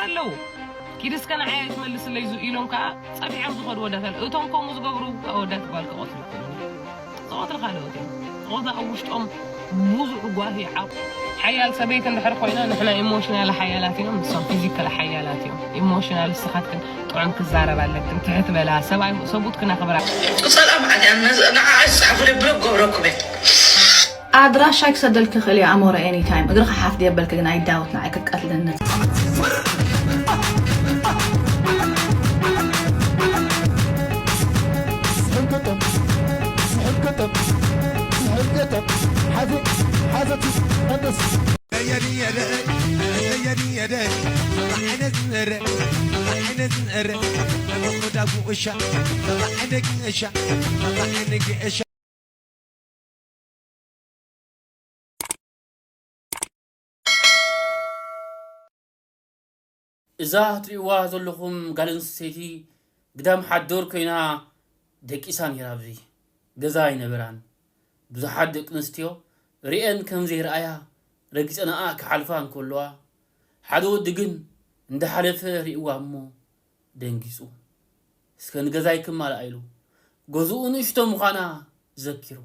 ኣለዉ። ኪድ እስከ ንዓይ ኣይትመልስለይ ዙ ኢሎም ከኣ ጸፊዖም ዝኸዱ ወዳት ኣለዉ። እቶም ከምኡ ዝገብሩ ኣወዳት ጓል ክቐትሉ ይኽእሉ። ዝቐትሉ ካልኦት እዮም። ዝቐትሉ ኣብ ውሽጦም ብዙሕ ጓሂ ዓብ ሓያል ሰበይቲ እንድሕር ኮይና ንሕና ኢሞሽናል ሓያላት እዮም፣ ንሶም ፊዚካል ሓያላት እዮም። ኢሞሽናል ንስኻትክን ጥዑም ክዛረብ ኣለክን፣ ትሕት በላ፣ ሰብኣይ ሰብኡት ክነኽብራ። ክጸልኣ መዓት እያ፣ ንዓኣ ዝጸሓፉለይ ብሎክ ገብረኩም እየ። ኣድራሻይ ክሰደልኪ ይኽእል እየ ኣሞረ ኤኒ ታይም። እግርኻ ሓፍ ድየበልኪ ግን ኣይዳውት ንዓይ ክትቀትልኒ። እዛ ትርእይዋ ዘለኹም ጓል ኣንስተይቲ ግዳም ሓዶር ኮይና ደቂሳ ነይራ። ኣብዚ ገዛ ኣይነበራን። ብዙሓት ደቂ ኣንስትዮ ርእየን ከም ዘይረኣያ ረጊጸንኣ ክሓልፋ እንከለዋ፣ ሓደ ወዲ ግን እንዳሓለፈ ርእይዋ እሞ ደንጊጹ፣ "እስከ ንገዛይ ክማልኣ" ኢሉ፣ ገዝኡ ንእሽቶ ምዃና ዘኪሩ።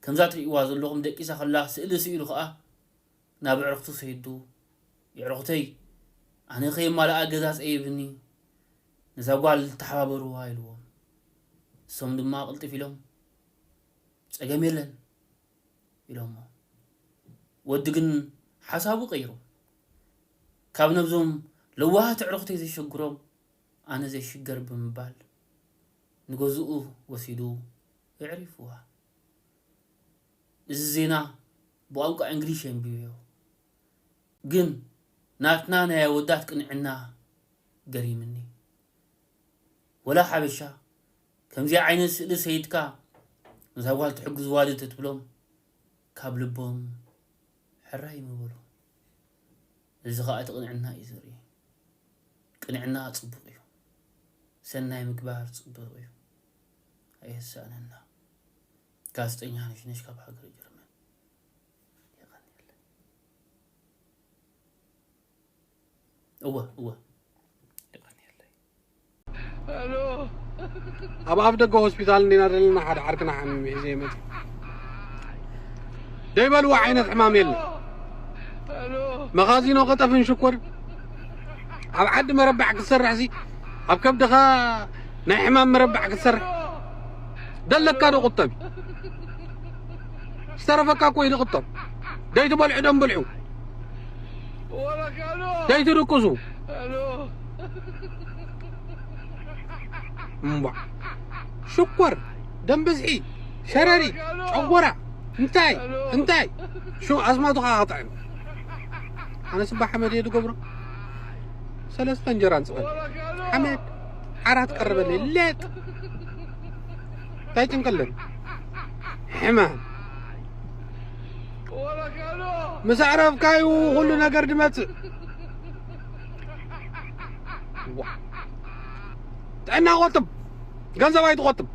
ከምዛ ትርእይዋ ዘለኹም ደቂሳ ከላ ስእሊ ስኢሉ ኸኣ ናብ ኣዕሩኽቱ ሰይዱ፣ "የዕሩኽተይ፣ ኣነ ከየማልኣ ገዛ ጸይብኒ፣ ነዛ ጓል ተሓባበርዋ" ኢልዎም። እሶም ድማ ቅልጥፍ ኢሎም፣ "ጸገም የለን" ኢሎሞ። ወዲ ግን ሓሳቡ ቀይሩ። ካብ ነብዞም ለዋሃት ኣዕሩኽተይ ዘሸግሮም ኣነ ዘይሽገር ብምባል ንገዝኡ ወሲዱ የዕሪፍዋ። እዚ ዜና ብቋንቋ እንግሊሽ የንቢበዮ። ግን ናትና ናይ ኣወዳት ቅንዕና ገሪምኒ። ወላ ሓበሻ ከምዚ ዓይነት ስእሊ ሰይድካ ነዛ ጓል ትሕግዝዋ ዶ ተትብሎም ካብ ልቦም ሕራይ ምበሉ። እዚ ኸኣ እቲ ቅንዕና እዩ ዘርኢ። ቅንዕና ጽቡቕ እዩ። ሰናይ ምግባር ጽቡቕ እዩ። ኣየሳእነና። ጋዜጠኛ ነሽነሽ ካብ ሃገረ ጀርመን። የቐንየለይ። እወ፣ እወ። የቐንየለይ። ኣብ ኣፍ ደገ ሆስፒታል እንዲና ዘለና ሓደ ዓርክና ሓሚሙ ሒዘ ይመጽእ። ደይበልዎ ዓይነት ሕማም የለን። መኻዚኖ ቀጠፍን ሽኮር ኣብ ዓዲ መረባዕ ክትሰርሕሲ ኣብ ከብድኻ ናይ ሕማም መረባዕ ክትሰርሕ ደለካ ዶ ቁጠብ? ዝተረፈካ እኮ እዩ ዝቁጠብ። ደይትበልዑ ደም ብልዑ። ደይትድቅሱ። እምቧ። ሽኮር፣ ደም ብዝሒ፣ ሸረሪት፣ ጨጎራ፣ እንታይ፣ እንታይ። ሹ ኣስማቱ ኸዓ ክጥዕም። ኣነ ስባ ሓመድ እየ ዝገብሮ። ሰለስተ እንጀራ ንጽበል። ሓመድ፣ ዓራት ቀረበለይ፣ ሌጥ። እንታይ ጭንቀለን? ሕማም። ምስ ኣዕረፍካዩ ኩሉ ነገር ድመጽእ። ዋ። ጥዕና ቆጥብ። ገንዘብ ኣይትቆጥብ።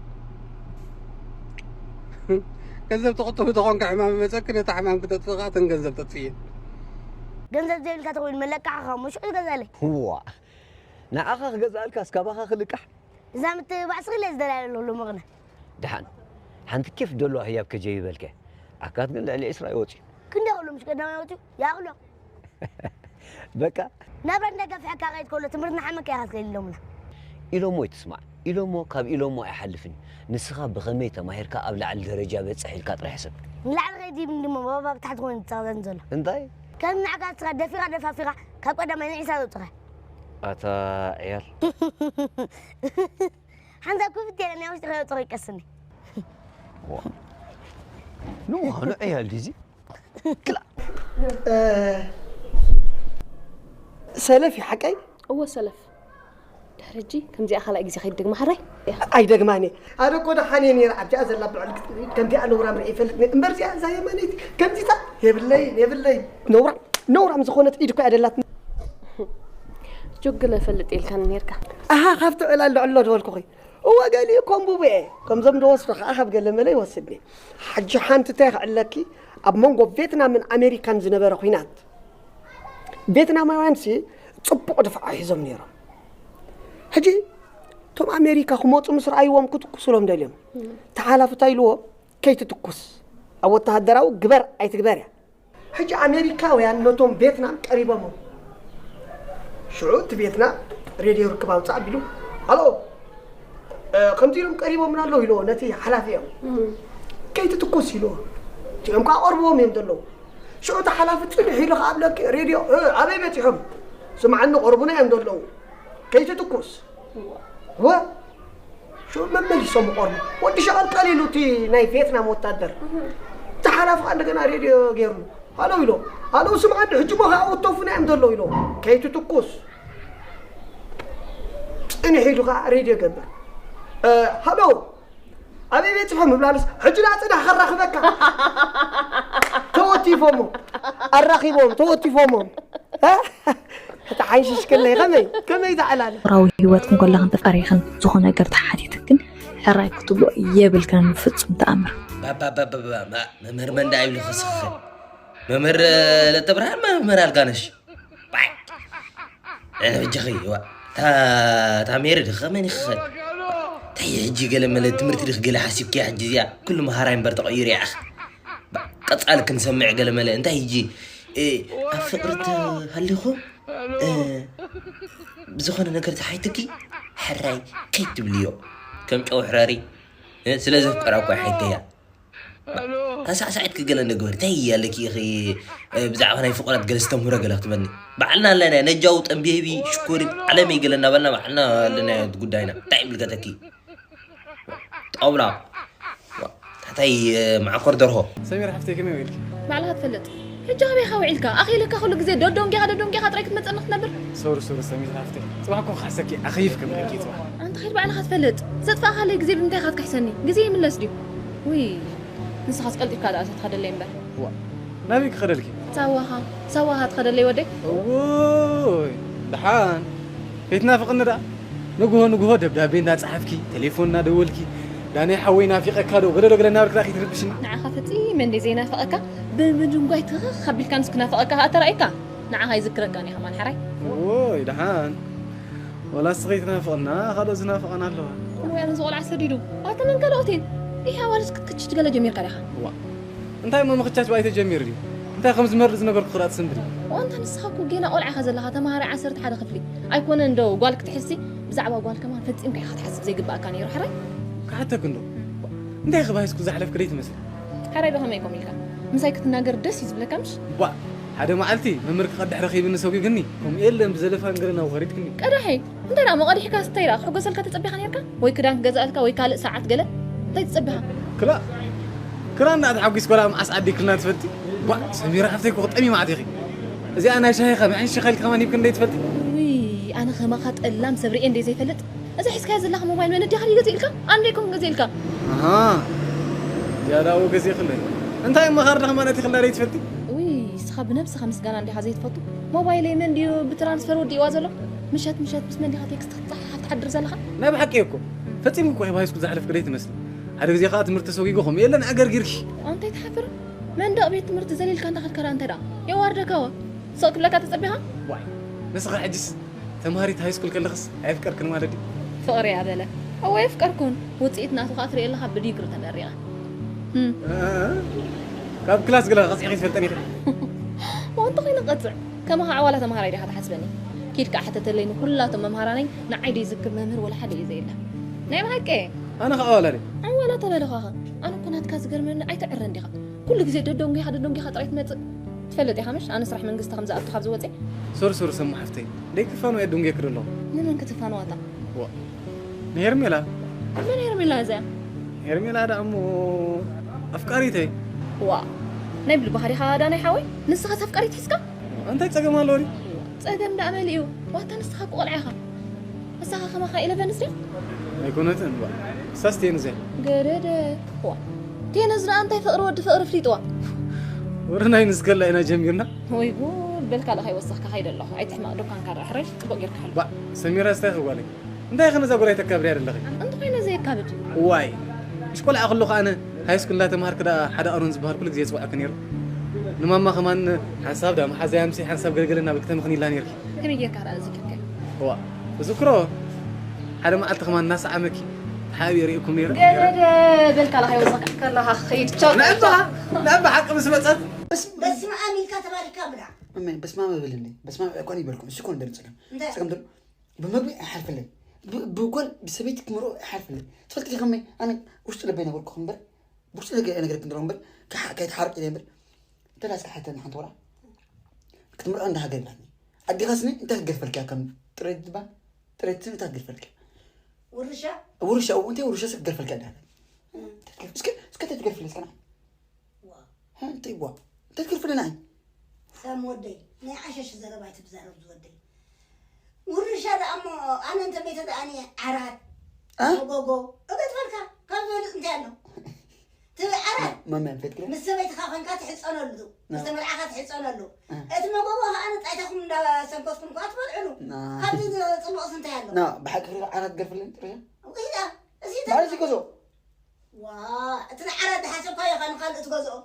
ገንዘብ ትቆጥብ ተኾንካ ሕማም መጸክ፣ ነታ ሕማም ክተጥፍእ ከኣ እተን ገንዘብ ተጥፍእየን። ገንዘብ ዘይብልካ ተኾይኑ መለቃዕኻ እሞ ሽዑ ትገዛለይ። ዋ። ንዓኻ ክገዝኣልካስ ካባኻ ክልቃሕ? እዛ ምትብባዕ ስቕ ኢለ ዝደልያ ዘለኹ ሎሚ ቅነ። ደሓን፣ ሓንቲ ኬፍ ደልዋ ህያብ ከጀይበልከ። ኣካት ግን ልዕሊ ዕስራ ይወጽዩ። ክንደይ ክብሎ ምሽ ቀዳማይ ወጽዩ? ይኣኽሎ። በቃ። ናብራ እንዳገፍሐካ ከይድ ከሎ ትምህርትና ሓመካ ኢኻ ትኸይድ ኢሎምና። ኢሎሞ ይትስማዕ። ኢሎሞ ካብ ኢሎሞ ኣይሓልፍን እዩ። ንስኻ ብኸመይ ተማሂርካ ኣብ ላዕሊ ደረጃ በጽሕ ኢልካ ጥራሕ ሕሰብ። ንላዕሊ ከይድ ይብል ድሞ ባባ ብታሕቲ ኮይኑ ዝጸቕጠን ዘሎ። እንታይ? ከም ንዓካ ንስኻ ደፊኻ ደፋፊኻ ካብ ቀዳማይ ንዒሳ ዘውጽኻ። ኣታ ዕያል። ሓንሳብ ክፍት ኢለ ናይ ውሽጢ ከየውጽኹ ይቀስኒ። ዋ። ንውሃኑ ዕያል ድዚ? ክላ። እ፣ ሰለፍ እዩ ሓቀይ? እወ ሰለፍ። ድሕሪ ሕጂ ከምዚኣ ካልኣይ ግዜ ከይትደግማ ሕራይ። ኣይደግማን እየ። ኣነ እኮ ደሓን እየ ነይረ ኣብዚኣ ዘላ ብዕል ከምዚኣ ነውራም ርኢ ይፈልጥ ነይረ። እምበር እዚኣ እዛ የማነይቲ ከምዚታ የብለይን፣ የብለይን። ነውራም፣ ነውራም ዝኾነት ኢድ እኮ እያ ደላትና። ጆግለ እፈልጥ ኢልካኒ ነይርካ። ኣሃ፣ ካብቲ ዕላል ልዕሎ ዝበልኩኺ። እወ፣ ገሊኡ ኮምቡቡ እየ። ከምዞም ዝወስዱ ኸዓ ካብ ገለ መለ ይወስድ እየ። ሕጂ ሓንቲ እንታይ ክዕለኪ፣ ኣብ መንጎ ቬትናምን ኣሜሪካን ዝነበረ ኲናት፣ ቬትናማውያንሲ ጽቡቕ ድፍዓ ሒዞም ነይሮም። ሕጂ እቶም ኣሜሪካ ክመፁ ምስ ረኣይዎም ክትኩስሎም ደልዮም። ተሓላፊ እንታይ ኢልዎ? ከይትትኩስ፣ ኣብ ወተሃደራዊ ግበር ኣይትግበር እያ። ሕጂ ኣሜሪካውያን ነቶም ቬትናም ቀሪቦሞም። ሽዑ እቲ ቬትናም ሬድዮ ርክብ ኣውፅእ ኣቢሉ፣ ሃሎ፣ እ፣ ከምዚ ኢሎም ቀሪቦምና ኣለዉ ኢልዎ ነቲ ሓላፊኦም። ከይትትኩስ ኢልዎ። እቲኦም ከዓ ቀርብዎም እዮም ዘለዉ። ሽዑ እቲ ሓላፊ ፅንሕ ኢሉ ከዓ ኣብ ለኪ ሬድዮ፣ እ፣ ኣበይ በፂሖም? ስምዓኒ፣ ቀርቡና እዮም ዘለዉ። ከይትትኩስ። ወ ሽዑ መመሊሶም ቆርቡ። ወዲ ሸቐል ቀሊሉ እቲ ናይ ቬትናም ወታደር። እቲ ሓላፊ ከዓ እንደገና ሬድዮ ገይርሉ። ሃሎ ኢሎ። ሃሎ ስምዓኒ፣ ሕጂ እሞ ከዓ ወተፉና እዮም ዘለዉ ኢሎ። ከይትትኩስ። ፅንሕ ኢሉ ከዓ ሬድዮ ገበር። እ፣ ሃሎ፣ ኣበይ በፂሖም? ምብላልስ፣ ሕጂ ደኣ ፅናሕ ከራኽበካ። ተወቲፎሞ። ኣራኺቦም፣ ተወቲፎሞም። እ? እታ ሓንሽሽ ከለይ ከመይ? ከመይ ዝዓላለ? ፍቕራዊ ህይወት ክንኮላ ክንተፋሪኽን ዝኾነ ነገር ተሓቲትክን ሕራይ ክትብሎ የብልክን ፍጹም ተኣምር። ባባባባባ፣ መምህር መንዳ ይብሉ ክስኽኸ። መምህር ለተብርሃን፣ መምህር ኣልጋነሽ። ባይ። ኣነ በጃኺ፣ ዋ። እታ፣ እታ ሜሪ ድኸ መን ይኽኸል? እንታይ ሕጂ ገለ መለ ትምህርቲ ድኽ ገለ ሓሲብኪያ ሕጂ እዚኣ? ኩሉ መሃራይ እምበር ተቐይሩ ይኣኽ። ባ-፣ ቀጻሊ ክንሰምዕ ገለ መለ። እንታይ ሕጂ፣ እ፣ ኣብ ፍቕሪ ተሃሊኹም፣ እ፣ ብዝኾነ ነገር ተሓይትኪ፣ ሕራይ ከይትብልዮ። ከም ጨው ሕረሪ፣ እ፣ ስለ ዘፍቀራ እኮ ይሓይተያ። ታሳዕሳዒት ክገለ ንግበር። እንታይ ኣለኪ ኢኺ፣ እ፣ ብዛዕባ ናይ ፍቑራት ገለ ዝተምህሮ ገለ ክትበኒ? ባዕልና ኣለና፣ ነጃው፣ ጠምቤቢ፣ ሽኮሪ፣ ዓለመይ ገለ እናበልና ባዕልና ኣለና ጉዳይና። እንታይ ይምልከተኪ? ጣውላ። ታሕታይ፣ እ፣ መዓኮር ደርሆ። ሰሚር ሓፍተይ ከመይ ውዒልኪ? ባዕልኻ ትፈልጥ። ሕጂ ኣበይ ኢኻ ውዒልካ? ኣኺለካ ኩሉ ግዜ ዶዶንጌኻ፣ ዶዶንጌኻ ጥራይ ክትመጸኒ ክትነብር? ሶሪ፣ ሶሪ፣ ሰሚር ሓፍተይ። ጽባሕ እኮ ክሓሰኪ ኣኺፍ ከም ኢልኪ ጽባሕ። ኣንታ ኺድ ባዕልኻ ትፈልጥ። ዘጥፋእካለይ ግዜ ብምንታይ ኢኻ ትክሕሰኒ? ግዜ ይምለስ ድዩ? ውይ፣ ንስኻስ ቀልጢፍካ ደኣ ተትኸደለይ እምበር። ዋ፣ ናበይ ክኸደልኪ? ሳዋኻ፣ ሳዋኻ ትኸደለይ ወደይ? እውይ፣ ደሓን። ከይትናፍቕኒ ደኣ። ንግሆ ንግሆ ደብዳቤ እንዳጸሓፍኪ፣ ቴሌፎን እናደወልኪ፣ ዳነይ ሓወይ ናፊቐካ ዶ? ገለ ዶ ገለ እናበልኪ ደኣ ከይትርብሽኒ። ንዓኻ ፈጺመ እንድየ ዘይናፍቐካ፣ ብምድንጓይ ትኽኽ ኣቢልካ ንሱ ክናፍቐካ ከኣ ተራእየካ። ንዓኻ ኣይዝክረካን እየ ከማን ሓራይ። እውይ፣ ደሓን። ወላ እስኺ ትናፍቕና፣ ካልኦት ዝናፍቐና ኣለዋ። እሞ ያንን ዝቖልዓ ሰዲዱ። ኣታ መን ካልኦት እየን? ኢኻ ዋልስ ክትክችች ገለ ጀሚርካ ዲኻ? ዋ። እንታይ እሞ ምኽቻች ባይ ተጀሚሩ ድዩ? እንታይ ከም ዝመርድ ዝነበርኩ ክራጥ ስንብዲ። ኦ፣ ኣንታ ንስኻ እኮ ጌና ቆልዓ ኢኻ ዘለኻ፣ ተማሃራይ ዓሰርተ ሓደ ክፍሊ። ኣይኮነን ዶ ጓል ክትሕዝሲ፣ ብዛዕባ ጓል ከማን ፈጺምካ ኢኻ ክትሓስብ ዘይግብኣካ ነይሩ፣ ሕራይ? ክሓተክ እንዶ። እንታይ ኢኺ ብሃይስኩል ዝሓለፍክ ደይ ትመስል? ሕራይ ዶ ከመይ ኮም ኢልካ? ምሳይ ክትናገር ደስ እዩ ዝብለካ ምሽ? ቧ፣ ሓደ መዓልቲ መምህር ክቐድሕ ረኺብኒ ሰጒግኒ፣ ከምኡ የለን ብዘለፋን ገለን ናብ ኸሪድክኒ። ቀዳሐይ፣ እንታይ ደኣ መቐዲሕካ ስታይ ደኣ ክሕጎሰልካ ተጸቢኻ ነርካ? ወይ ክዳን ክገዝኣልካ ወይ ካልእ ሰዓት ገለ? እንታይ ትጸቢኻ? ክላ-፣ ክላ እንዳ ተሓጒስ ጓል መዓስ ዓዲክልና ትፈልጢ? ቧ፣ ሰሚራ ሓፍተይ እኮ ጠሚማ ኣቲኺ። እዚኣ ናይ ሻሂ ኸ መዐን ሻሂ ኢልካ ከማን ሂብክኒ ደይ ትፈልጢ? ውይ፣ ኣነ ኸማኻ ጠላም ሰብ ርእየ እንደ ዘይፈልጥ። እዛ ሒዝካያ ዘለኻ ሞባይል መን ኣዲኻ ድዩ ገዚእልካ? ኣነ ደይኮን ገዚእልካ። ኣሃ፣ ዝያዳ እዎ ገዚእኽለይ። እንታይ እሞ ካርድኻ ማለት ይኽላ ደይ ትፈልጢ? ውይ፣ ንስኻ ብነብስኻ ምስጋና እንዲኻ ዘይትፈቱ። ሞባይለይ መን ድዩ ብትራንስፈር ወዲእዋ ዘሎ? ምሸት ምሸት ምስ መን ዲኻ ቴክስት ክትጸሓሓፍ ትሓድር ዘለኻ? ናይ ብሓቂ እኮ። ፈጺምኪ እኮ ኣብ ሃይስኩል ዝሓለፍኪ ደይ ትመስሊ። ሓደ ግዜ ኸኣ ትምህርቲ ተሰጒጉ ከምኡ የለን ኣገርጊርኪ። ኣንታይ ትሓፍር? መንደቕ ቤት ትምህርቲ ዘሊልካ እንዳኸድካ ደኣ እንታይ ደኣ? የዋርደካዋ። ስቕ ክብለካ ተጸቢኻ? ዋይ፣ ንስኻ ሕጅስ ተምሃሪት ሃይስኩል ከለኽስ ኣየፍቀርክን ማለት ድዩ? ፍቕሪ እያ በለ። እወ የፍቀርኩን። ውጽኢት ናቱ ከኣ ትርኢ ኣለኻ ብዲግሪ ተመሪቐ። እም። እ፣ ካብ ክላስ ገለ ቀጺዕኺ ትፈልጠን ኢኺ? ወንተ ኾይነ ቀጽዕ። ከማኻ ዓዋላ ተምሃራይ ዲኻ ትሓስበኒ? ኪድ ከኣ ሕተተለይ ንኹላቶም መምሃራነይ ንዓይ ደይዝክር መምህር ወላ ሓደ እዩ ዘየለ። ናይ ብሓቂ? ኣነ ኸኣ ዓዋላ ድየ? ዓዋላ ተበልኻኸ? ኣነ እኮ ናትካ ዝገርመኒ ኣይተዕረን ዲኻ? ኩሉ ግዜ ደደንጉኻ ደደንጉኻ ጥራይ ትመጽእ። ትፈልጥ ኢኻ ምሽ? ኣነ ስራሕ መንግስቲ ከም ዝኣቱ ካብ ዝወጽእ። ሶሪ ሶሪ ሰሙ ሓፍተይ። ደይ ክፋኑ እየ ደንጉየኪ ደለኹ። ንመን ክትፋነዋ እታ? ዋ። ንሄርሜላ። መን ሄርሜላ እዚኣ? ሄርሜላ ደኣ እሞ ኣፍቃሪተይ። ዋ። ናይ ብልብኻ ዲኻ ዳናይ ሓወይ? ንስኻስ ኣፍቃሪት ሒዝካ? እንታይ ጸገም ኣለዎ ድዩ? ጸገም ደኣ መሊኡ። ዋታ ንስኻ እኮ ቆልዓ ኢኻ። ንስኻ ከማኻ ኢለቨንስ ድያ? ኣይኮነትን እባ። ንሳስ ቴንስ እያ። ገደደ። ዋ። ቴንስ ደኣ እንታይ ፍቕሪ ወዲ ፍቕሪ ፍሊጥዋ? ወረ ናይ ንስከላ ኢና ጀሚርና። ወይ ጉድ፣ በል ካልእ ከይወሰኽካ ከይደ ኣለኹ። ኣይትሕመቕ፣ ዱካንካ ደኣ ሕረይ፣ ጽቡቕ ጌርካ ሓሉ። ባ፣ ሰሚራ ስታይ ኸጓለይ? እንታይ ኸ ነዛ ጓል ኣይተካብድያ ደለኺ? እንተኾይነ ዘየካብድ። ዋይ፣ ምሽ ቆልዓ ከለኹ ኣነ ሃይስኩል እንዳተምሃርኩ ደኣ ሓደ ኣሮን ዝበሃል ኩሉ ግዜ የጽውዓኪ ነይሩ። ንማማ ከማን ሓንሳብ ዳ መሓዛይ ኣምሲ ሓንሳብ ገልገለ እናበልኪ ተምኽኒ ኢላ ነይርኪ። ከመይ ጌርካ ደኣ ዝክርከ? ዋ ዝክሮ ሓደ መዓልቲ ከማን እናሰዓመኪ ተሓቢረ ይእኩም ነይረ። ገደደ በልካ ለካ ይወፅካ ከለካ ክኸይድ ቻው ንዕባ ንዕባ ሓቂ ምስ መፀት በስመ ኣብ ኢልካ ተባሪካ ብላ። እመይ በስማም እብል እንዴ በስማም እኮን ይበልኩም እሱ ኮን ደልጽለም እንታይ? ጸገም ደል ብመግቢ ኣይሓልፍለይ ብጎል ብሰበይቲ ክምሮ ኣይሓልፍለይ ትፈልጥ ዲኹም ኣነ ውሽጢ ልበይ ነበርኩ እምበር ብውሽጢ ልበይ ነገርክ እንደሮ እምበር ከይትሓርቅ ኢለ እምበር ተላስካ ሓተን ሓንቲ ወራ ክትምርዖ እንዳ ሃገር ኢላትኒ ኣዲኻስኒ እንታይ ክገርፈልካ ከም ጥሬት ድባ ጥሬት እንታይ ክገርፈልካ ውርሻ ውርሻ እንታይ ውርሻ ስክገርፈልካ ዳ እስከ እስከ ተትገርፍለይ እስከ ዋ እንታይ ዋ እንታይ ትገርፍለና ሳም ወደይ ናይ ዓሸሽ ዘረባ ኣይትዛረብ ዝወደይ ውርሻ ደኣ እሞ ኣነ እንተ ቤተ ደኣኒ ዓራት እ? መጎጎ እገትፈልካ ካብ ዝበልፅ እንታይ ኣሎ ትብል ዓራት መመን ፈትክለ ምስ ሰበይትኻ ኮንካ ትሕፀነሉ ምስ ተመርዓኻ ትሕፀነሉ እቲ መጎጎ ከዓ ንጣይታኹም እንዳሰንከትኩም ከዓ ትበልዕሉ ካብዚ ፅቡቕስ እንታይ ኣሎ ና ብሓቂ ክሪሮ ዓራት ገርፍለኒ ጥርያ ውሒዳ እዚ ባዕዚ ገዞ ዋ እቲ ንዓራት ዝሓሰብካዮ ከ ንካልእ ትገዝኦ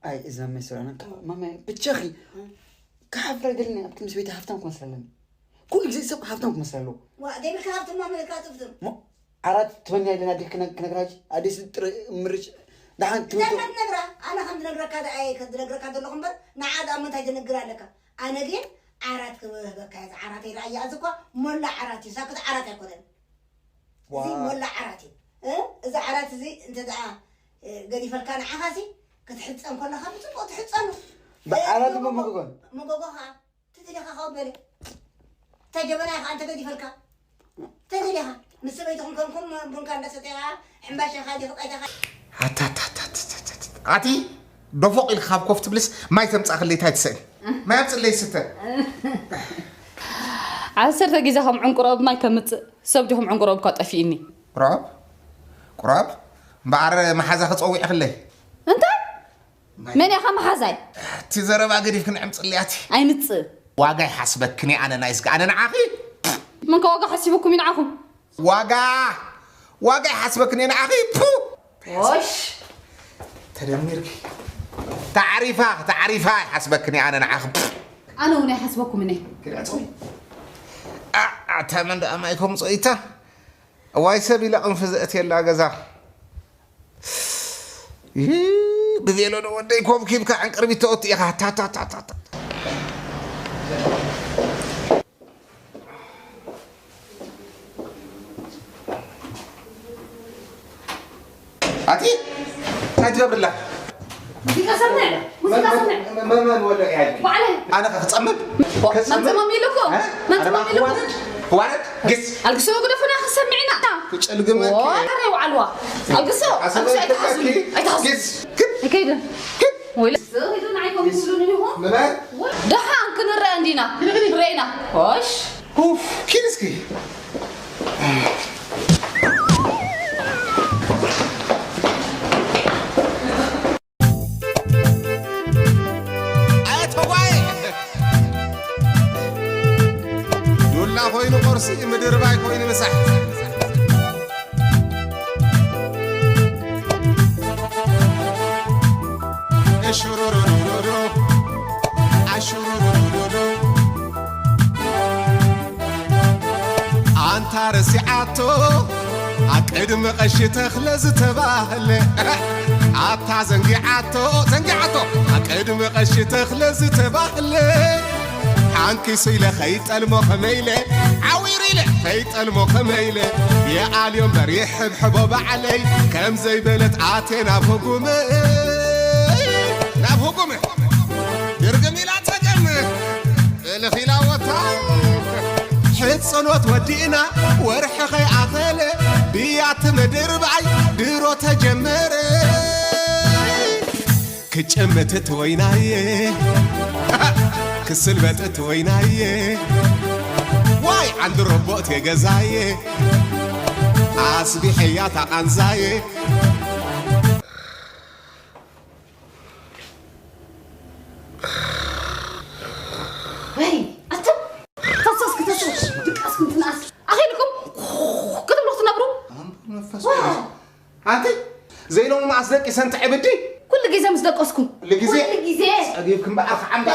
ኣይ እዛ መስራና ማማ ብቻኺ ክሓፍር ኣይደልን ኣብቲ ምስ ቤት ሃፍታም ክመስል ኣለኒ ኩሉ ግዜ ሰብ ሃፍታም ክመስል ኣለዎ ዋ ዘይብልካ ሃብትማ ምልካ ትፍትም ሞ ዓራት ትመኒ ኣይደን ኣዴ ክነግራጅ ኣዴ ስጥር ምርጭ ደሓን እንታይ ትምቶ ከትነግራ ኣነ ከም ዝነግረካ ደኣየ ከዝነግረካ ዘለኹ እምበር ንዓ ደኣ ምንታይ ትንግር ኣለካ ኣነ ግን ዓራት ክበህበካ እየ ዓራት ይረኣያ እዚ እኳ ሞላ ዓራት እዩ ሳክት ዓራት ኣይኮነን እዚ ሞላ ዓራት እዩ እ? እዚ ዓራት እዚ እንተ ደኣ እ፣ ገዲፈልካ ንዓኻሲ ክትሕፀን ከለካ ብፅቡቅ ትሕፀኑ ብዓራት እሞ መጎጎን መጎጎ ከዓ ተደሊኻ ካብ በለ እታ ጀበና ኢኻ እንተ ገዲፈልካ ተደሊኻ ምስ ሰበይትኹም ከምኩም ቡንካ እንዳሰተኻ ሕምባሻኻ ዲኽጣይታኻ ኣታታታታታታ ኣቲ ዶፎቕ ኢልካ ካብ ኮፍ ትብልስ ማይ ተምፃእክለይ እንታይ ትሰእኒ ማይ ኣምፅለይ ስተ ዓሰርተ ግዜ ከም ዕንቁሮ ማይ ከምፅእ ሰብ ዲኹም ዕንቁሮ እኳ ጠፊእኒ ቁራብ ቁራብ እምበኣር መሓዛ ክፀዊዕክለይ እንታይ መን ኢኻ መሓዛይ እቲ ዘረባ ገዲፍክን ዕምፅለይ ኣቲ ኣይምፅእ ዋጋ ይሓስበክን ኣነ ናይ ስጋ ኣነ ንዓኺ መን ከ ዋጋ ሓሲቡኩም ይንዓኹም ዋጋ ዋጋ ይሓስበክን ንዓኺ ፑ ወሽ ተደሚርኪ ታዕሪፋ ታዕሪፋ ይሓስበክን ኣነ ንዓኺ ኣነ እውን ኣይሓስበኩምን እየ ክልዕፅዊ ኣታ መን ደኣ ማይ ከምፅኦ ኢታ እዋይ ሰብ ኢላ ቅንፊ ዘእትየላ ገዛ ይህ ብቤሎ ዶ ወደይ ኮብኪብካ ዕንቅርቢት ተወቲ ኢኻ ታታታታታ ኣቲ እንታይ ትገብርላ ሙዚቃ ሰምዕ ሙዚቃ ሰምዕ መመን ወለ ያጅ ባዕለ ኣነ ክፀምብ መፀመም ኢሉኩ መፀመም ኢሉኩ ዋረድ ግስ ኣልግሶ ግደፉና ክሰምዕና ክጨልግመ ኣረ ይውዓልዋ ኣልግሶ ኣልግሶ ኣይትሓዙኒ ኣይትሓዙኒ ግስ ኣይከይድን ወይ ስኢዱ ንዓይ ከም ትብሉኒ ኢኹም ምባል ደሓን ክንረአ እንዲና ንረኢና ሆሽ ኡፍ ኪድ እስኪ ኣየ ተጓየ ዱላ ኮይኑ ቁርሲ ምድርባይ ኮይኑ ምሳሕ እሽሩሩሩሩሩ ኣሽሩሩሩሩሩ ኣንታ ረሲዓቶ ኣቅድሚ ቀሺ ተኽለ ዝተባህለ ኣታ ዘንጊዓቶ ዘንጊዓቶ ኣቅድሚ ቀሺ ተኽለ ዝተባህለ ሓንኪሱ ኢለ ከይጠልሞ ከመይለ ዓዊሩ ኢለ ከይጠልሞ ከመይለ የኣልዮ እምበር ይሕብሕቦ ባዕለይ ከም ዘይበለት ኣቴ ናብ ህጉመይ ናብ ህጉመ ድርግም ኢላ ጸገም እልኽ ኢላ ወታ ሕጽኖት ወዲእና ወርሒ ከይኣኸለ ብያቲ ምድርባይ ድሮ ተጀመረ ክጭምት ትወይናየ ክስልበጥ ትወይናየ ዋይ ዓንዲ ረቦት የገዛየ ኣስቢሐያ ታቃንዛየ ወይ ኣቱም ተሶስ ክተሶስ ድቃስኩም ትንኣስ ኣኺልኩም ክትብሉ ክትነብሩ ኣንቲ ዘይሎሙ መዓስ ደቂሰን ትዕብዲ ኩሉ ግዜ ምስ ደቀስኩም ኩሉ ግዜ ኩሉ ግዜ ጸጊብክም በዓል ከዓምዳ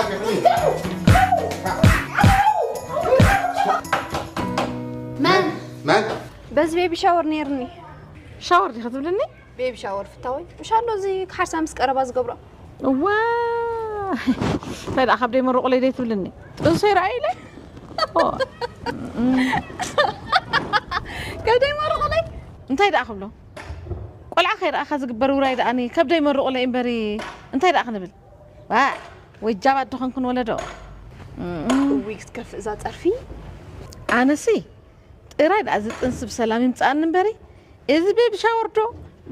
በዚ ቤቢ ሻወር ነይርኒ። ሻወር ዲኻ ትብልኒ? ቤቢ ሻወር ፍታወይ፣ ምሽ ኣሎ እዚ ክሓርሳ ምስ ቀረባ ዝገብሮ። እዋ፣ እንታይ ደኣ ካብ ደይ መርቑለይ ደይ ትብልኒ? ጥንሶይ ረኣዩ ኢለ? ኦ፣ ከብደይ መርቑለይ። እንታይ ደኣ ክብሎ? ቆልዓ ከይረኣኻ ዝግበር ውራይ ደኣኒ ከብደይ መርቑለይ እምበሪ እንታይ ደኣ ክንብል? ዋ፣ ወይ ጃባ ድኾንክን ወለዶ። እውይ ክትከፍእ እዛ ጸርፊ። ኣነሲ ጥራይ ደኣ ዝጥንስ ብሰላም ይምጻኣኒ እምበሪ፣ እዚ ቤቢ ሻወር ዶ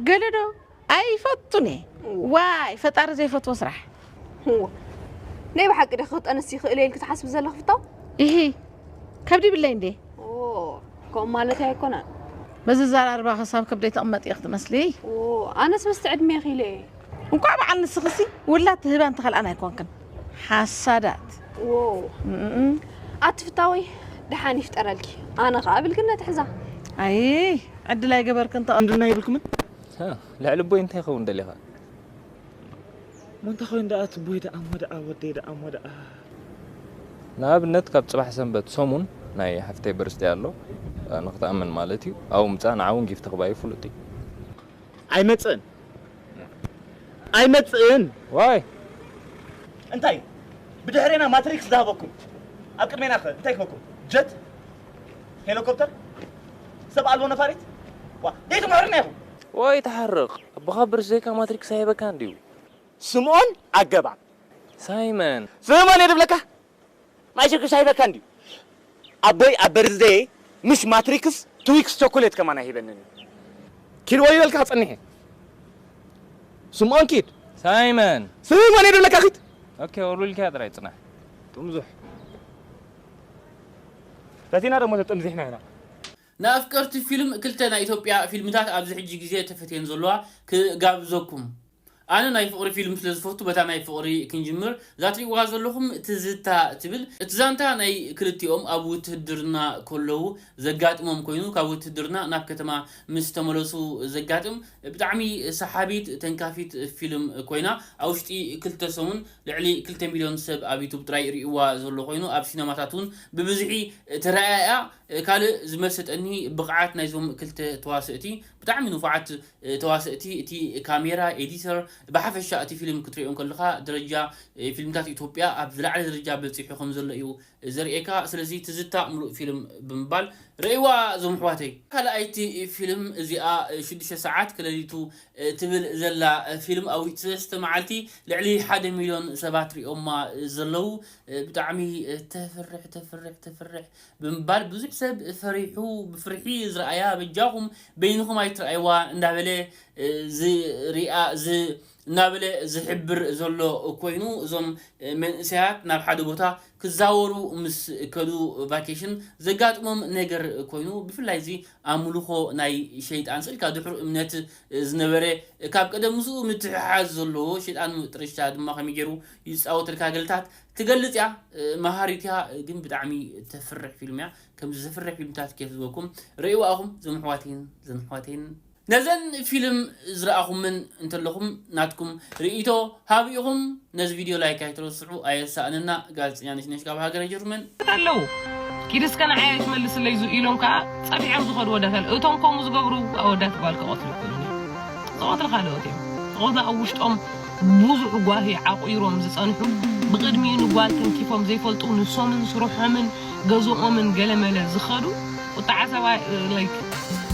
ገለ ዶ ኣይፈቱን እየ። ዋይ፣ ፈጣሪ ዘይፈትዎ ስራሕ። እዋ፣ ናይ ብሓቂ ዶ ክጠንስ ይኽእል እየ ኢልኪ ትሓስቢ ዘለኺ ፍታው? ኢሂ፣ ከብዲ ይብለይ እንዴ? ኦ፣ ከምኡ ማለት ኣይኮነን። በዚ ዘራርባ ክሳብ ከብደይ ተቕመጥ እየ ክትመስሊ። ኦ፣ ኣነስ ምስቲ ዕድሜ ኺለ እየ። እንኳዕ በዓል ንስኽሲ ውላድ ትህባ እንተኸልኣን ኣይኮንክን። ሓሳዳት። ዎ፣ እም። ኣቲ ፍታወይ ደሓን ይፍጠረልኪ። ኣነ ኸዓ ብልግነት ሕዛ። ኣይ፣ ዕድል ኣይገበርክን ተቐ- እንድና ይብልኩምን? ልዕሊ ቦይ እንታይ ይኸውን ደሊኻ? ሞንታ ኮይን ደኣ ትቦይ ደኣ ሞ ደኣ ወደይ ደኣ ሞ ደኣ ንኣብነት ካብ ፅባሕ ሰንበት ሰሙን ናይ ሓፍተይ በርስደይ ኣሎ። ንክትኣምን ማለት እዩ። ኣብኡ ምፃእ ንዓ እውን ጊፍት ክባይ ፍሉጥ እዩ። ኣይመፅእን ኣይመፅእን ዋይ እንታይ ብድሕሬና ማትሪክስ ዝሃበኩም ኣብ ቅድሜና ከ እንታይ ክበኩም ጀት ሄሊኮፕተር ሰብ ኣልቦ ነፋሪት ዋ ደይትምሕርና ኢኹም ወይ ተሓርቕ ኣቦኻ በርስደይካ ማትሪክስ ኣይበካ እንድዩ ስምኦን ኣገባብ ሳይመን ስምኦን እየ ድብለካ ማይ ሽርክሽ ኣይበካ እንድዩ ኣቦይ ኣብ በርዝደይ ምሽ ማትሪክስ ትዊክስ ቸኮሌት ከማን ኣይሂበንን እዩ ኪድ ወይ በልካ ክጸንሕ እየ ስምኦን ኪድ ሳይመን ስምኦን እየ ድብለካ ኪድ ኦኬ ወሉልካ ጥራይ ጽናሕ ጥምዙሕ ፈቲና ደሞ ተጥምዚሕና ኢና ንኣፍቀርቲ ፊልም ክልተ ናይ ኢትዮጵያ ፊልምታት ኣብዚ ሕጂ ግዜ ተፈትየን ዘለዋ ክጋብዘኩም ኣነ ናይ ፍቕሪ ፊልም ስለ ዝፈቱ በታ ናይ ፍቕሪ ክንጅምር እዛ ትሪእዋ ዘለኹም ትዝታ ትብል እቲ ዛንታ ናይ ክልቲኦም ኣብ ውትህድርና ከለዉ ዘጋጥሞም ኮይኑ ካብ ውትህድርና ናብ ከተማ ምስ ተመለሱ ዘጋጥም ብጣዕሚ ሰሓቢት ተንካፊት ፊልም ኮይና ኣብ ውሽጢ ክልተ ሰሙን ልዕሊ ክልተ ሚልዮን ሰብ ኣብ ዩቱብ ጥራይ ሪእዋ ዘሎ ኮይኑ ኣብ ሲነማታት እውን ብብዝሒ ተረኣያ ካልእ ዝመሰጠኒ ብቕዓት ናይዞም ክልተ ተዋሰእቲ ብጣዕሚ ንፉዓት ተዋሰእቲ እቲ ካሜራ ኤዲተር ብሓፈሻ እቲ ፊልም ክትሪኦ እንከለኻ ደረጃ ፊልምታት ኢትዮጵያ ኣብ ዝለዓለ ደረጃ በፂሑ ከም ዘሎ እዩ ዘርእየካ ስለዚ ትዝታ ምሉእ ፊልም ብምባል ረእይዋ እዞም ኣሕዋተይ ካልኣይቲ ፊልም እዚኣ ሽዱሽተ ሰዓት ከለሊቱ ትብል ዘላ ፊልም ኣብ ሰለስተ መዓልቲ ልዕሊ ሓደ ሚልዮን ሰባት ሪኦማ ዘለዉ ብጣዕሚ ተፍርሕ ተፍርሕ ተፍርሕ ብምባል ብዙሕ ሰብ ፈሪሑ ብፍርሒ ዝረኣያ በጃኹም በይንኹም ኣይትረኣይዋ እንዳበለ ዝሪኣ እናበለ ዝሕብር ዘሎ ኮይኑ እዞም መንእሰያት ናብ ሓደ ቦታ ክዛወሩ ምስ ከዱ ቫኬሽን ዘጋጥሞም ነገር ኮይኑ ብፍላይ እዚ ኣምልኾ ናይ ሸይጣን ስልካ ድሕሩ እምነት ዝነበረ ካብ ቀደም ምስኡ ምትሕሓዝ ዘለዎ ሸይጣን ጥርሻ ድማ ከመይ ገይሩ ይፃወተልካ ገልታት ትገልፅ እያ መሃሪት እያ ግን ብጣዕሚ ተፍርሕ ፊልም እያ ከምዚ ዘፍርሕ ፊልምታት ኬፍ ዝበኩም ርእይዋኹም ዘምሕዋቴን ዘምሕዋቴን ነዘን ፊልም ዝረኣኹምን እንተለኹም ናትኩም ርእይቶ ሃብ ኢኹም ነዚ ቪድዮ ላይክ ኣይትረስዑ ኣየሳእንና ጋዜጠኛ ነሽነሽ ካብ ሃገረ ጀርመን ኣለዉ ኪድ እስከ ንዓይ ኣይትመልስለይ ኢሎም ከዓ ፀፊዖም ዝኸዱ ወዳት ኣለ እቶም ከምኡ ዝገብሩ ኣወዳት ጓል ክቐትሉ ይኽእሉ ዝቐትሉ ካልኦት እዮም ዝቐትሉ ኣብ ውሽጦም ብዙሕ ጓሂ ዓቑይሮም ዝፀንሑ ብቕድሚኡ ንጓል ተንኪፎም ዘይፈልጡ ንሶምን ስርሖምን ገዝኦምን ገለመለ ዝኸዱ ቁጣዓ ሰብኣይ like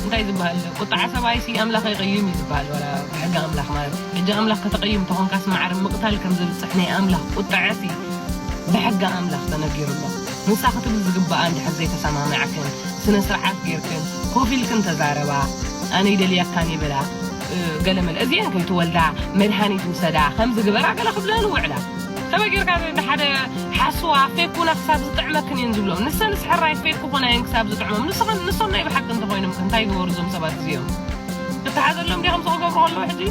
እንታይ ዝበሃል ቁጣዓ ሰብኣይ ሲ ኣምላኽ ኣይቐይም እዩ ዝበሃል ወላ ብሕጊ ኣምላኽ ማለት ሕጂ ኣምላኽ ከተቐይም ተኾንካስ ማዕረ ምቕታል ከም ዘብፅሕ ናይ ኣምላኽ ቁጣዓ ሲ ብሕጊ ኣምላኽ ተነጊሩ ኣሎ ንሳ ክትብል ዝግባኣ እንድሕር ዘይተሰማማዕክን ስነ ስርዓት ጌርክን ኮፍ ኢልክን ተዛረባ ኣነ ይደልየካን ይበላ ገለመለ እዚአን ከይትወልዳ መድሃኒት ውሰዳ ከምዚ ግበራ ገለ ክብለን ውዕላ ከመይ ጌርካ ሓደ ሓስዋ ፌኩና ክሳብ ዝጥዕመክን እየን ዝብሎም ንሰንስ ሕራይ ፌክ ኮና እየን ክሳብ ዝጥዕሞም ንስኸን ንሶም ናይ ብሓቂ እንተኾይኖም ከ እንታይ ይግበሩ እዞም ሰባት እዚኦም ክትሓዘሎም ዲኹም ዝኽገብሩ ከለዉ ሕጂ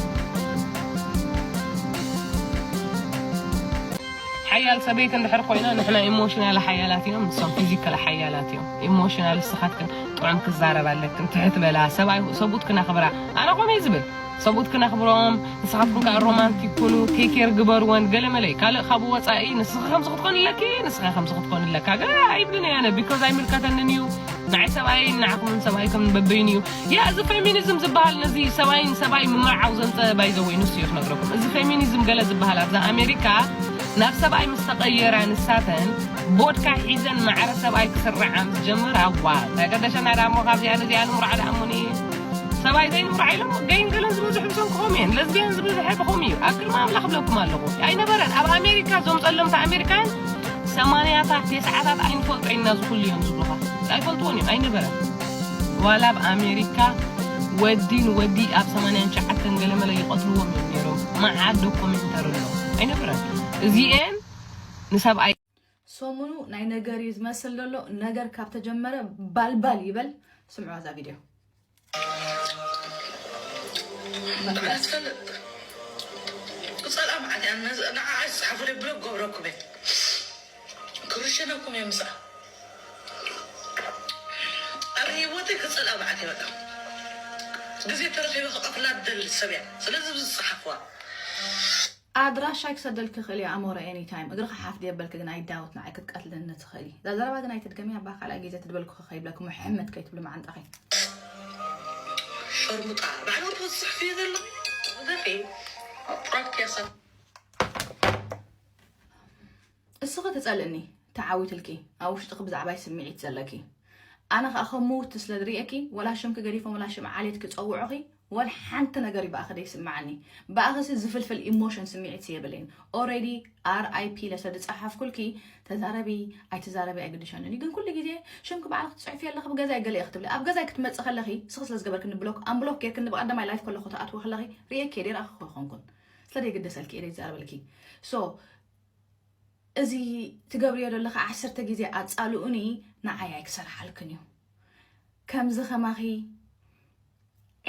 ሓያል ሰበይቲ እንድሕር ኮይና ንሕና ኢሞሽናል ሓያላት እዮም ንሶም ፊዚካል ሓያላት እዮም ኢሞሽናል እስኻትክን ጥዑም ክዛረብ ኣለክን ትሕት በላ ሰብኡት ክነኽብራ ኣነ ኮነ ዝብል ሰብኡት ክነኽብሮም ንስኻትኩም ከዓ ሮማንቲክ ኩኑ ቴኬር ግበርወን ገለመለይ ካልእ ካብኡ ወፃኢ ንስኻ ከምዚ ክትኮን ኣለኪ ንስኻ ከምዚ ክትኮን ኣለካ ገ ኣይብልን እየ ኣነ ቢኮዝ ኣይምልከተንን እዩ ንዓይ ሰብኣይ ንዓኹምን ሰብኣይ ከም በበይኑ እዩ። ያ፣ እዚ ፌሚኒዝም ዝበሃል ነዚ ሰብኣይን ሰብኣይ ምምርዓው ዘምፀ ባይዘወይ ንሱ እዩ ክነግረኩም። እዚ ፌሚኒዝም ገለ ዝበሃል ኣብዛ ኣሜሪካ ናብ ሰብኣይ ምስ ተቐየራ ንሳተን ቦድካ ሒዘን ማዕረ ሰብኣይ ክስርዓ ምስ ጀመራ፣ ዋ፣ እንታይ ቀደሸና ደኣ እሞ ካብዚኣ ነዚኣ ንምርዓ ደኣ እሞኒ። ሰብኣይ ዘይንምርዓ ኢሎም ገይን ገለን ዝበዝሑ ብሰንክኹም እየን። ለዝቢያን ዝበዝሐ ብኹም እዩ። ኣብ ቅድሚ ኣምላኽ እብለኩም ኣለኹ። ኣይነበረን። ኣብ ኣሜሪካ እዞም ጸለምቲ ኣሜሪካን ሰማንያታት፣ ተስዓታት ኣይንፈልጦ ኢና ዝኹሉ እዮም ዝብሉኻ። ኣይፈልጥዎን እዮም። ኣይነበረን። ዋላ ኣብ ኣሜሪካ ወዲ ንወዲ ኣብ ሰማንያን ትሽዓተን ገለመለ ይቐትልዎም እዮም ነይሮም። መዓት ዶኩሜንተሪ ኣሎ። ኣይነበረን። እዚኤን ንሰብኣይ ሰሙኑ ናይ ነገር እዩ ዝመስል ዘሎ። ነገር ካብ ተጀመረ ባልባል ይበል። ስምዑ እዛ ቪድዮ። ንዓይ ትፈልጥ። ክጸልኣ መዓት እያ። ነዚ-፣ ንዓኣ ዝጸሓፉለይ ብሎክ ገብረኩም እየ። ክርሽነኩም እየ ምስኣ። ኣብ ህይወተይ ክጸልኣ መዓት እየ በቃ። ግዜ ተረኺበ ክቐትላ ትደሊ ሰብ እያ። ስለዚ ብዝጸሓፍዋ። ኣድራሻይ ክሰደልኪ ክእል እየ ኣሞረ any time እግርኺ ሓፍ ድየ በልኪ ግን I doubt ንዓይ ክትቀትልኒ ትኽእሊ እዛ ዘረባ ግን ኣይትድገምያ እባ ካልኣይ ግዜ ትድበልኩኺ ከይብለኪ ሙሐመድ ከይትብሊ መዓንጣኺ። ሸርሙጣ ባዕልኺ ትወስሕፍዮ ዘለኺ ግደፊ። ፕራንክ እያ እሳ። እስኺ ትጸልእኒ ተዓዊትልኪ ኣብ ውሽጥኺ ብዛዕባይ ስምዒት ዘለኪ ኣነ ከኣ ከም ምውቲ ስለ ዝርእየኪ ወላ ሽምኪ ገዲፎም ወላ ሽም ዓሌትኪ ጸውዑኺ ወላ ሓንቲ ነገር እዩ ብኣኺ ደይስምዓኒ ብኣኺሲ ዝፍልፍል ኢሞሽን ስምዒትሲ የብለይን already RIP ኢለ ስለ ዝጸሓፍኩልኪ ተዛረቢ ኣይትዛረቢ ኣይግድሸንን እዩ ግን ኩሉ ግዜ ሽምኪ ባዕልኺ ትጽሕፍዮ ኣለኺ ብገዛይ ገለ ኢኺ ትብሊ ኣብ ገዛይ ክትመጽኢ ከለኺ እስኺ ስለ ዝገበርክኒ ብሎክ ኣምብሎክ ጌርክኒ ብቐዳማይ ላይፍ ከለኹ ትኣትዊ ከለኺ ርእየኪ እየ ደይረኣኹኺ ኣይኮንኩን ስለ ደይግደሰልኪ እየ ደይዛረበልኪ so እዚ ትገብርዮ ዘለኺ ዓሰርተ ግዜ ኣጻልኡኒ ንዓይ ኣይክሰርሓልክን እዩ ከምዚ ከማኺ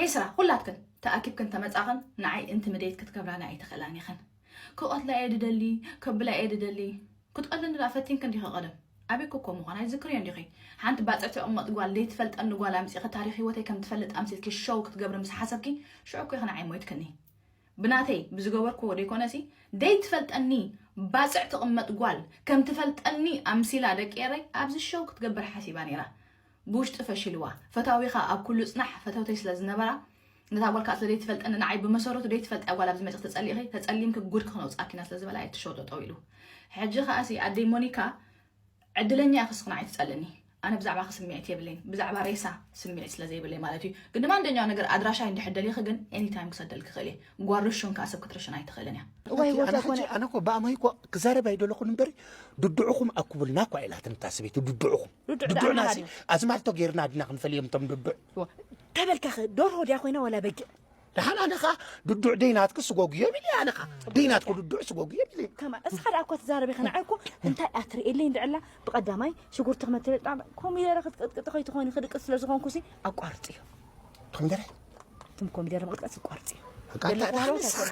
ዒስራ ኩላትክን ተኣኪብክን ተመጻኽን ንዓይ ኢንቲሚዴት ክትገብራኒ ኣይትኽእላን ኢኽን ክቐትላ እየ ድደሊ ከብላ እየ ድደሊ ክትቐትልኒ ደኣ ፈቲንኪ እንዲኺ ቀደም ኣበይ ኮ ምዃን ኣይትዝክርዮን ዲኺ ሓንቲ ባጽዕ ትቕመጥ ጓል ዘይትፈልጠኒ ጓል ኣምጺኺ ታሪኽ ህይወተይ ከም ትፈልጥ ኣምሲልኪ ሸው ክትገብሪ ምስ ሓሰብኪ ሽዑ እኮ ኢኺ ንዓይ ሞይትክኒ ብናተይ ብዝገበርክዎ ደይኮነሲ ደይትፈልጠኒ ባጽዕ ትቕመጥ ጓል ከም ትፈልጠኒ ኣምሲላ ደቂ ኤረይ ኣብዚ ሸው ክትገብር ሓሲባ ነይራ ብውሽጢ ፈሺልዋ ፈታዊኻ ኣብ ኩሉ ጽናሕ ፈተውተይ ስለ ዝነበራ ነታ ጓል ከዓ ስለ ደይትፈልጠኒ ንዓይ ብመሰረቱ ደይትፈልጥያ ጓል ኣብዚ መጺኺ ተጸሊእኺ ተጸሊምኪ ጉድኪ ክነውጽኣኪ ኢና ስለ ዝበላ እቲ ሸው ጠጠው ኢሉ ሕጂ ከኣሲ ኣደይ ሞኒካ ዕድለኛ ኢኺ እስኺ ንዓይ ትጸልእኒ ኣነ ብዛዕባኺ ስምዒት የብለይን ብዛዕባ ሬሳ ስምዒት ስለ ዘይብለይ ማለት እዩ ግን ድማ እንደኛው ነገር ኣድራሻይ እንድሕር ደሊኺ ግን ኤኒታይም ክሰደልኪ ክእል እየ ጓል ርሹን ከዓ ሰብ ክትርሽን ኣይትኽእልን እያ እዋይ ኣቲ ወዛ ኣነ ኮነ ሕጂ ኣነ እኮ ብኣማይ እኮ ክዛረብ ኣይደለኹን እምበሪ ድድዑኹም ኣኩብልና እኳ ኢላትኒ እታ ሰበይቲ ድድዑኹም ድድዕ ድድዑና ደኣ ሲ ኣዝማልቶ ጌርና ዲና ክንፈልዮም እቶም ድድዕ ተበልካኸ ደርሆ ድያ ኮይና ወላ በጊዕ ደሓን ኣነ ኸዓ ድዱዕ ደይናትኪ ስጎጉ የብል ኣነ ኸዓ ደይናትኩ ድዱዕ ስጎጉ የብል ከማ እስኻ ደኣ እኳ ትዛረብ ኢኻ ንዓይ እኮ እንታይ እያ ትርእየለይ እንድዕላ ብቐዳማይ ሽጉርቲ ክመትለጥ ኮሚደረ ክትቅጥቅጢ ከይትኾኒ ክድቅስ ስለ ዝኾንኩሲ ኣቋርፅዮ ኮሚደረ ትም ኮሚደረ ምቕጥቀጥ ይቋርፅዮ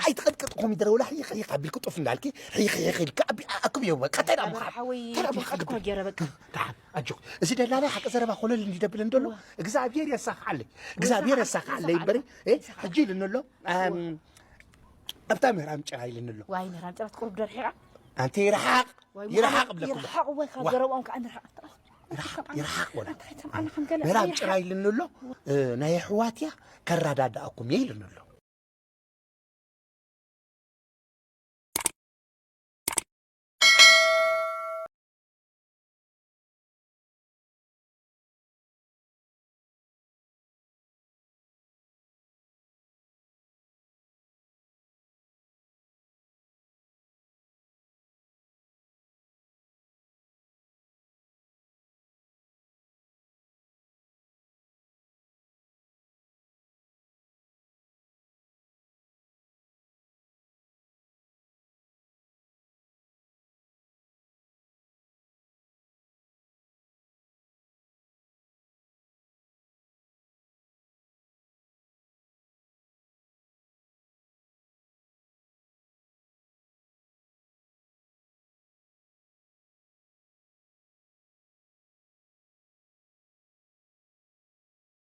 ኣይትቐጥቀጥ ኮሚደረ ወላ ሕይኽ ሕይኽ ኣቢልኪ ጡፍ እንዳልኪ ሕይኽ ሕይኽ ኢልኪ ኣቢ- ኣክብዮ በቃ እንታይ ደኣ ምኻድ ሓወይ እንታይ ደኣ ሸሓት ምኻድ ኮ ገይረ በቃ ደሓን ኣጆ እዚ ደላላ ሓቂ ዘረባ ኮለል እንዲደብል እንደሎ እግዚኣብሔር የሳኽዓለይ እግዚኣብሔር የሳኽዓለይ እምበሪ እ፣ ሕጂ ኢልኒ ኣሎ ኣም፣ ኣብታ ምህራም ጭራ ኢልኒ ኣሎ ዋይ ምህራም ጭራ ትቁርብ ደርሒቓ ኣንቲ ይርሓቕ ይርሓቕ ብለኩም ይርሓቕ ወይ ካብ ገረብኦም ከዓ ንርሓቕ ይርሓቕ ይርሓቕ ወላ እንታይ ተምዓና ከም ገለ ምህራም ይርሓቕ። ጭራ ኢልኒ ኣሎ እ፣ ናይ ኣሕዋትያ ከረዳድኣኩም እየ ኢልኒ ኣሎ